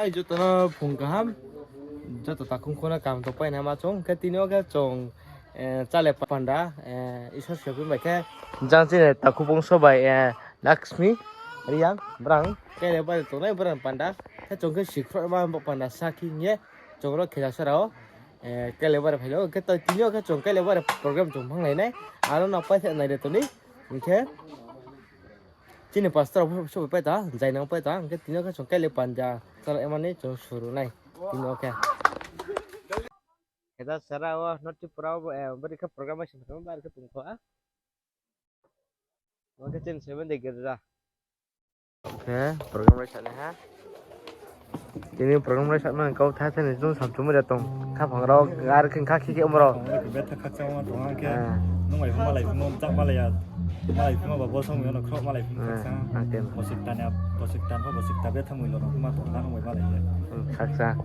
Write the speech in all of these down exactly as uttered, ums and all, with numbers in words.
Ai, joto no phung kaham, joto takhu bung no kaham tongpai nai ma chung. Khe tini yo khe chung, eh, chálai panda, eh, Isor sophi bai khe jang chini takhu bung so bai, eh, Lakshmi, Riang, brang, kele bai tongnai brang panda. Khe chung khe sikhro ma bo panda sakhi hing ye, chung ro khela sara o, eh, kele bai phai lo. Khe to tini yo khe chung kele bai program chung phanglai nai, aro no pai se nai de toni, hing khe. Chini pastor rao pho sobai pai ta, jainang pai ta, hing khe tini yo khe chung kele panda chálai mani chung suru nai, tini yo khe. Khe da sara o, North Tripura o, eh, bari khe program bai se bari khe tong kho a. Bo khe chini seven day girja. Khe program bai sa nai ha. Tini program bai sa nai kau tha tha ni chung samchung bai da tong. Khaphang rao ar khe kha khe khe omro. Betha khakchang ma tong ha khe. Ah. Nung bai malai phimo, mchak malai ya. Malai phimo ba bo song yo no khro malai phimo khakchang. Ah, ah, tem. Bosik tanya, bosik tan pho bosik ta betha mui lo no ma tong ha nung bai malai ya. Hmm, khakchang.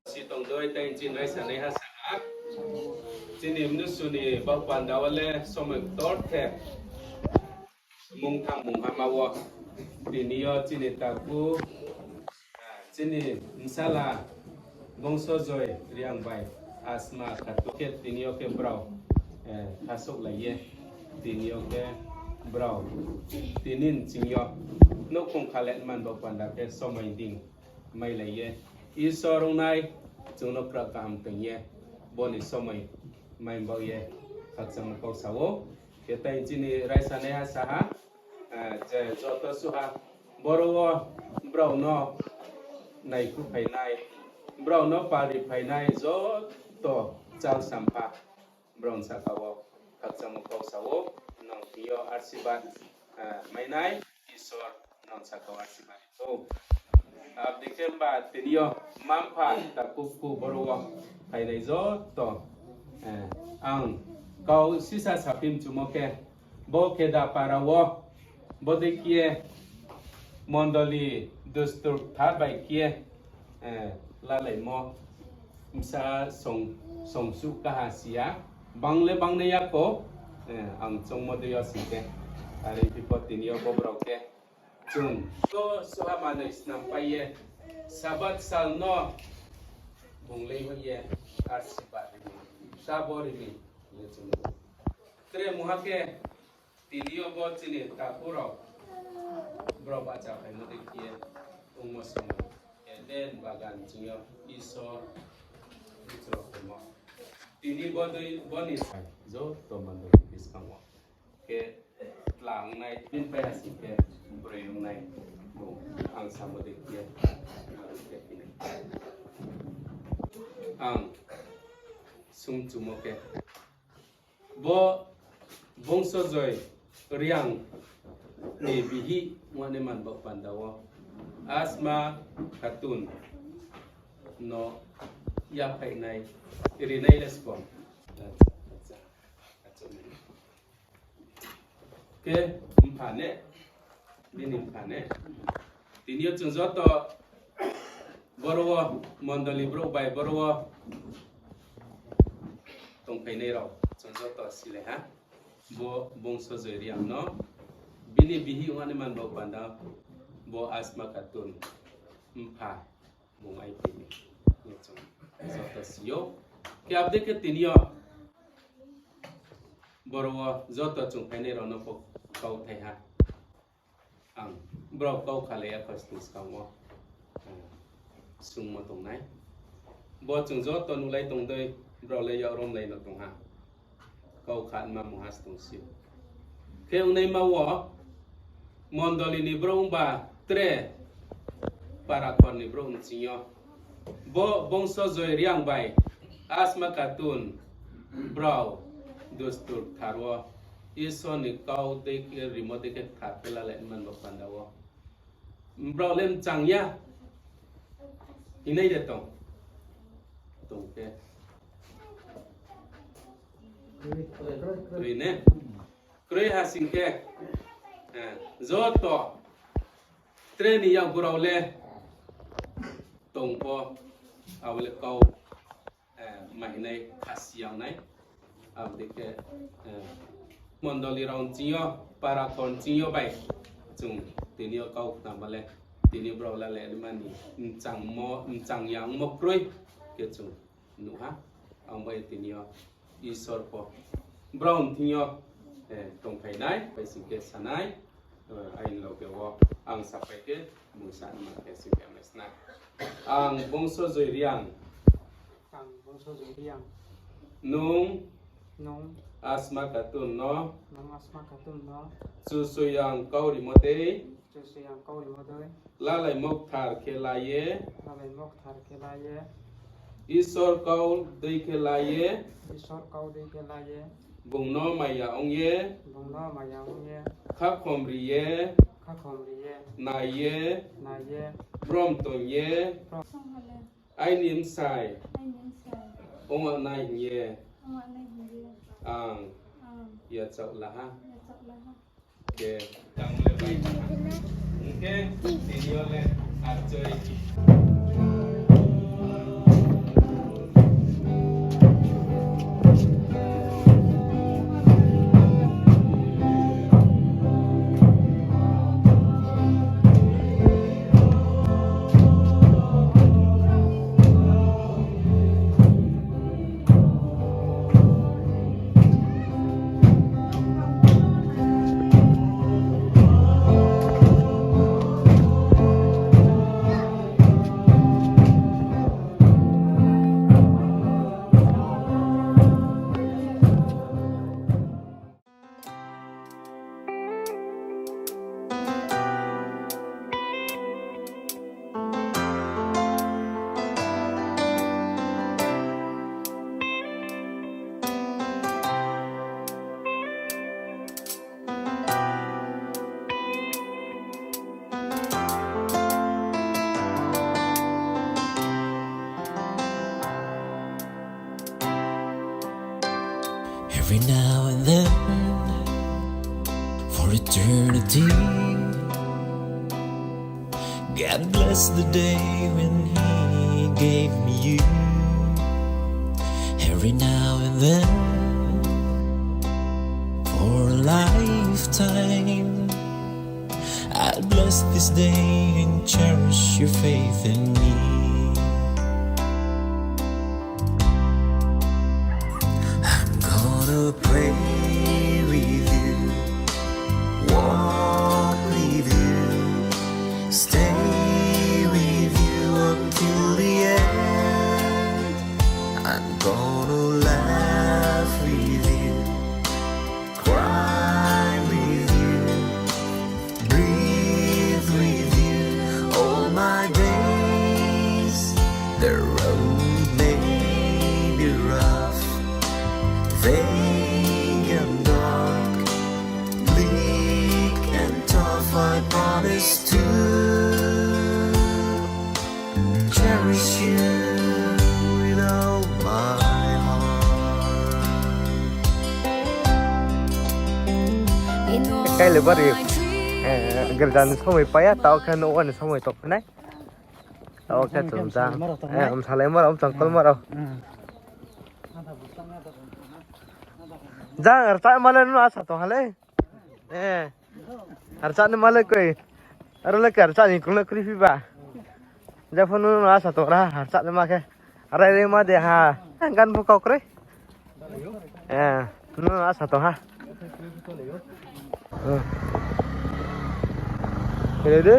Si tong doi tei chini raisa naiha sa ha. Chini mnusu ni bau panda wo le somoi ktor khe mungtham mungha ma wo. Tini yo chini takhu, chini bsala Bongsojoy Reang bai Asma Khatung khe tini yo khe brao, eh, khasouhlai ye. Tini yo khe brao tini nching yo nouhkhong khalai man bau panda khe somoi ding mailai ye, Isor ongnai chung no kra kaham toing ye, bo ni somoi mai bau ye, khakchangma kau sa ou. Khe tei chini raisa naiha sa ha, eh, je joto suha boro wo brao no naikhu phainai, brao no pari phainai joto chal sampha, brao ni saka wo khakchangmo kau sa ou, nung thing yo arsirbad, eh, mainai, Isor nung saka wo arsirbad ri ou. Abo dei khe himba tini yo mma-mpha takhu khu boro wo phainai joto, eh, ang kau sisa saphi mchumo khe, bo Kheda para wo, bo dei khe mondoli dustur kthar bai khe, eh, lalaimo bsa song, songsuh kaha si ya, bang le bangnai ya kho, eh, ang choungmo dei yo sing khe, are phi pho tini yo bo brao khe chung to soha manoi snampai ye, Sabath sal no bung lei hoih ye, arsirbad ri mi, sabo ri mi, le chung. Tre mungha khe, tini yo bo chini takhu rao, brao bahchaphaimo dei khe ye, ongmo somoing, Eden bagan ching yo Isor, Isor phaimo. Tini bo dei, bo ni sai, joto mandoi buskang wo khe tla ongnai, bini pai ha sing khe broi ongnai, bung ang samo dei khe, ang khe tini. Ang sung chumo khe, bo Bongsojoy Reang ni bihih ongnaima ni baoh panda wo Asma Khatun no yaphaih nai, rinai le sbo. Khe mpha ne, bini mpha ne. Tini yo chung joto boro wo, mondoli brouh bai boro wo tongphainai rao, chung joto silai ha. Bo Bongsojoy Reang no, bini bihih ongnaima ni baoh panda, bo Asma Khatun mpha bung ai phi ni, chung joto si ou. Khe abo dei khe tini yo boro wo joto chung phainai rao no pho kauthai ha. Ang brao kau khalai ya kho sning skang wo, eh, sungmo tongnai. Bo chung joto nuhlai tong dei, brao le yak romlai no tong ha. Kau kha ma mungha se tong si ou. Khe ongnaima wo, mondoli ni brouh ongba tre, parakhor ni brouh nching yo, bo Bongsojoy Reang bai Asma Khatun brao dustur kthar wo Isor ni kau dei khe rimo dei khe kthar khe lalai man bo panda wo. Brao le mchang ya. Hinai de tong. Tong khe. Kroi ne? Kroi ha sing khe, eh, joto tre ni yakgu rao le tong pho, abo le kau, eh, ma hinai khasi yang nai. Abo dei khe, eh, mondoli rao nching yo, parakhor nching yo bai chung tini yo kau khnama le, tini brao lalai mani mchangmo, mchang yangmo kroi khe chung nuh ha. Ang bai tini yo Isor pho brao ni thing yo, eh, tongphai nai, bai sing khe sa nai, eh, aini loge wo ang sapai khe, mungsa ma khe sing khe mai sna. Ang Bongsojoy Reang. Ang Bongsojoy Reang. Nung. Nung. Asma Khatun no. Nung Asma Khatun no. Kchusoyang kau rimo dei. Kchusoyang kau rimo dei. Lalaimo kthar khe la ye. Lalaimo kthar khe la ye. Isor kau dei khe la ye. Isor kau dei khe la ye. Bung no maya ong ye. Bung no maya ong ye. Khakhom ri ye. Khakhom ri ye. Nai ye. Nai ye. Brom tong ye. Brom. Aini bsai. Aini bsai. Ongma nai hing ye. Ongma nai hing ye. Ang. Ang. Yachaoh la ha. Yachaoh la ha. Khe, tang le bai. Hing khe, tini yo le, achoi. Every now and then, for eternity, God bless the day when He gave me you. Every now and then, for a lifetime, I'll bless this day and cherish your faith in me. I'm gonna pray with you, walk with you, stay with you until the end. I'm gonna laugh with you, cry with you, breathe with you all my days. The road may be rough, vague and dark, bleak and tough, I promise to cherish you with all my heart. Kailai bari, eh, girja ni somoi pai ya, tao khe nouh wo ni somoi tongphi nai. Tao khe chung jang, eh, msalai mara, mchangkol mara. Jang, rchah ma le nung asa tong ha le. Eh. Rchah ni ma le koi. Aro le khe rchah ni kung le kriphi ba. Jepho nung no asa tong ra ha, rchah ni ma khe. Arai ri ma de ha. Eh, gan pho kau kroi. Eh, nung no asa tong ha. Eh. Khe de.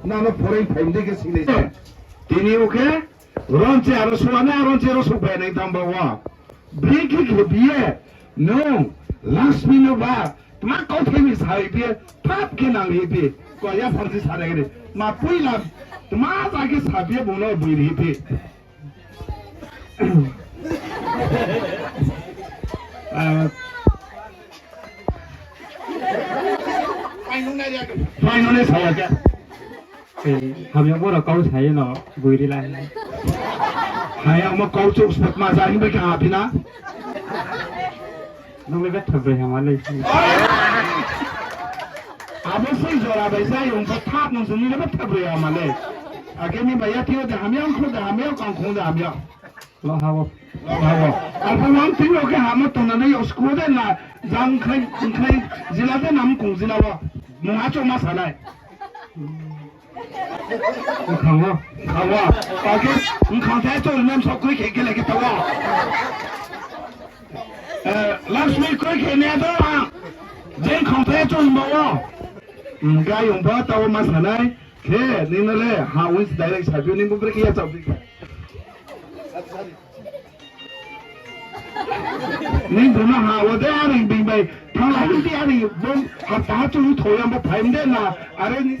Nang no phorai phaim de khe sinai se. Tini o khe ronche aro suanai, ronche aro subai nai tang ba wo. Bri khe khe bi ye, nung Laxmi no ba, tma kauthai ni sai bi ye, thap khe nang ri bi. Ko ya pharsi sa nai ri. Ma poila, tma ja khe sa bi ye bung no bui ri bi. Ah. Phainung nai saya khe. Hamya boro kau sa ye no bui ri la. Hamya mo kau chouh spot ma ja himba khe ha phi na. Nung le betha broi hama le. Abo sei jora bai jayong pho thap nung se nung le betha broi hama le. Akhe ni bai ya thio de hamya, ongkho de hamya, kangkhong de hamya. Lo ha wo. Lo ha wo. Arphuh mang tini o khe hamo tongnai yo school de na jang khrai, khrai jila de na mkong jila wo. Mung achouh ma sa nai. Khang wo. Khang wo. Akhe khang the chouh nem sok kroi khe khe le khe ta wo. Eh, Laxmi kroi khe ne do ha. Jeng khang the chouh himba wo. Gayong pho ta wo ma sa nai. Khe, nini le, ha, wins direct sa phi, nini bo bre khe ya chao phi khe. Nini bo no ha, wo de, aring bing bai, thang la, nini aring, bom, ha, ta, ha, chu, tho, yang, bo, phaim de, na, are, ni,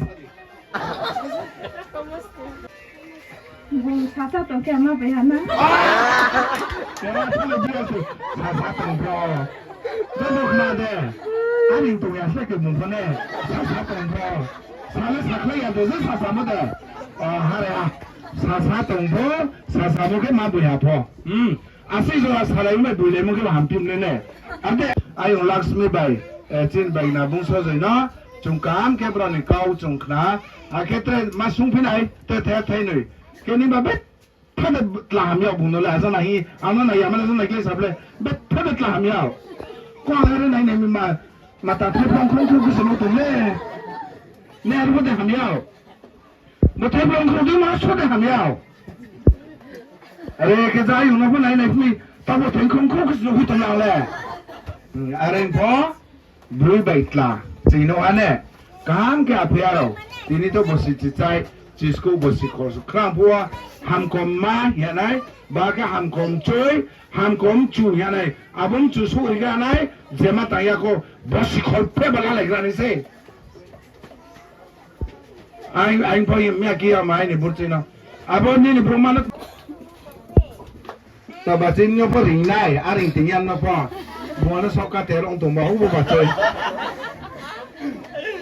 Bung sasa tong khe ma bai ha na. Sasa tong bro. Joto khna de. Aring tong ya se khe bung pho ne. Sasa tong bro. Sale sakhlai ya de, je sasamo de. O, hare ha. Sasa tong pho, sasamo khe ma boi ha pho. Hmm. Asei jora salai bai boilaimo khe hamphim le ne. Ade, ayong Laxmi bai, eh, chini bai na bung sojoi no, chung kaham khe brao ni kau chung khna, akhe tre ma sungphi nai, te the thai noi. Khe ni ba betha de tla hamya bung no le, aja nai, ano nai, ama le aja nai khe saple, betha de tla hamya. Ko ang re nai nai mi ma, ma ta thai phlong khrong khrong khe se no tong le. Ne arbo de hamya. Bo thai phlong khrong khe ma so de hamya. Are khe jai uno pho nai nai phmi, tabo thai khrong khrong khe se no phi tong ang le. Hmm, are pho, Broi bai tla, chini no ane, kaham khe aphi arao, tini to bosi chichai, chiskou bosi khorsu khrang phuh wo, hamkom ma hing ya nai, ba khe hamkom choi, hamkom chu hing ya nai, abo mchu souh ri ga nai, jema tang ya kho, bosi khor phe bala lai gra ni se. Aing, aing pho yem ya khe ya ma aini burti no. Abo nini brouh ma no. Taba chini no pho ring nai, aring ting ya no pho. Bung ano soka te rong tong ba, ubo ba choi.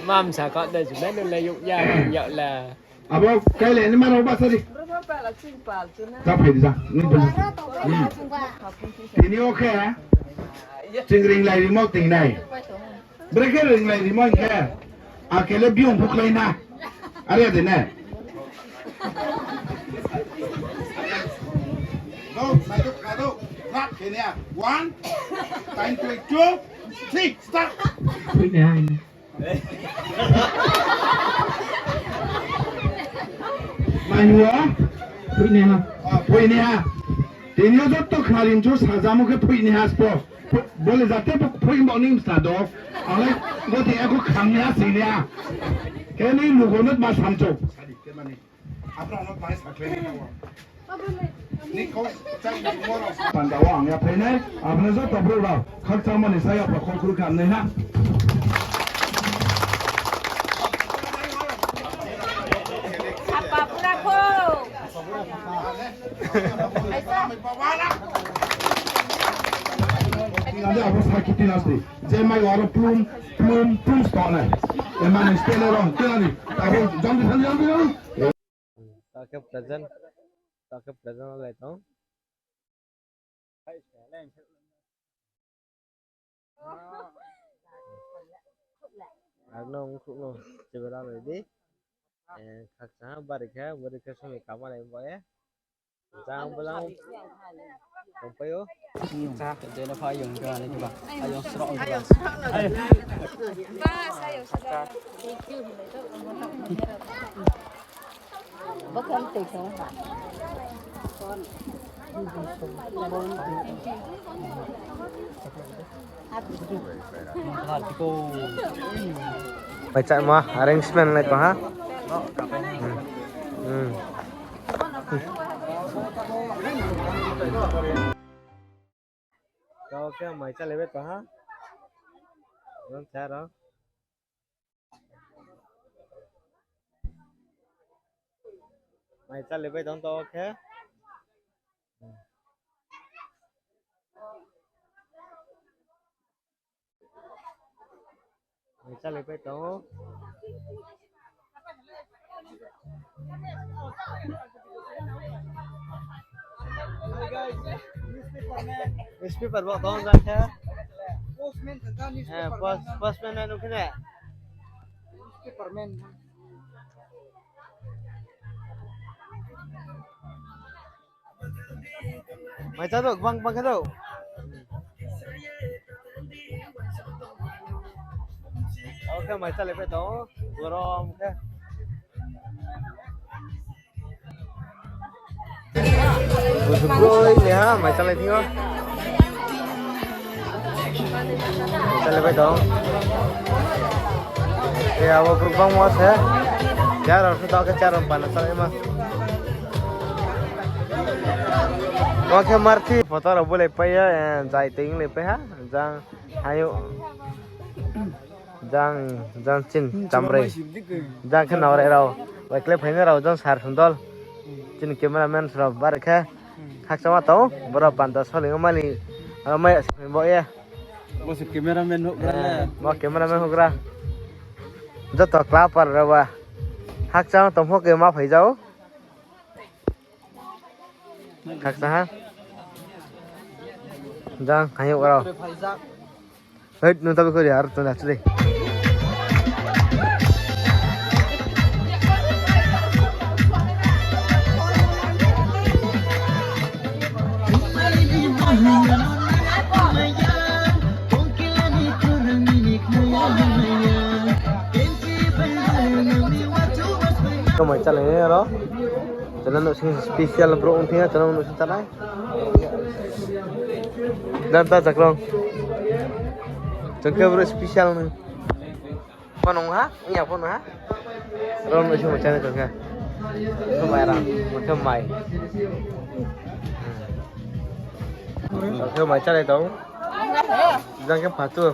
Mam sa ka de, chu nai no le yuk ya, yuk ya le. Abo kailai ni mano ba sari. Cha phai di ja. Ni bo. Hmm. Tini o khe ching ringlai rimo tingnai. Brekhe ringlai rimo hing khe. Akele biong phuklai na. Are de ne. Go, saido, saido. Rak khe ne. One. Time to two. Three. Start. Phuih nai ha. Mai hua? Phuih nai ha. Ah, phuih nai ha. Tini yo joto khnarin chu sajamo khe phuih nai ha spo. Phu-, bole jate phu-, phuih bo ni msa do. Ale bo te ako kham nai ha, sing nai ha. Khe ni lugo no ma samchou. Abo no mai sakhlai ni tong ou. Ni kau chang ni moro. Panda wo ang ya phainai, abo no joto brouh rao khakchangmo ni sa ya pho khol khuru khe hamnai ha. Apa pura kho. Tingade abo sakhi tingade. Je mai aro plum, plum, plum stone nai. Emani stele rong, tingani. Abo jam di, jam di, jam di. Takhe present, takhe present lai tong. Ang no ongkhruh no chibera lai di. Eh, khakchang ha, bari khe, bari khe sumi kama lai bo ye. Jang bo jang tongpai ou. Jeno pha ayong jang ni ba. Ayong srok ni ba. Ba, sayo sa. Thank you. Mai chama arrangement nai tong ha. Hmm. Hmm. Kau khe mai chale bai tong ha. Nung cha ro. Mai chale bai tong to khe. Mai chale bai tong. Newspaper bo tong jang khe. Postman tong kha, eh, newspaper post-, man. Postman nai nukhe ne. Newspaper man. Mai cha do, bang, bang khe do. Oke, mai cha le pe do, gorom khe. Busu kroi ni ha, mai cha le thing o. Mai cha le pe do. E, abo brouh bangmo se. Chair rao se tao khe chair rao pana cha le ma. Bo khe marti photo rao bulai pai ya, eh, jai tui le pai ha, jang hayo, jang, jang chin chamrei, jang khe naorai rao, bai kle phainai rao, jang sar sundol, chini cameraman rao bar khe, khakchangma tong, boro panda soling mani, aro mai bo ye. Bo se cameraman houhgra le. Eh, bo cameraman houhgra. Joto club par rao ba. Khakchang tong pho khe ma phai jao. Khakchang ha. Jang, khayo rao. Hei, nung tabi khori ar to na chile. Kamai chale ni aro. Chana no sing special bro ong thing ya, chana no sing chana. Dan ta chakrong. Chungke bro special ni. Phone ha? Iya phone ha? Ron isi mo channel tong kha. Khe mai ram, khe mai. Khe mai channel tong. Jang khe phatu.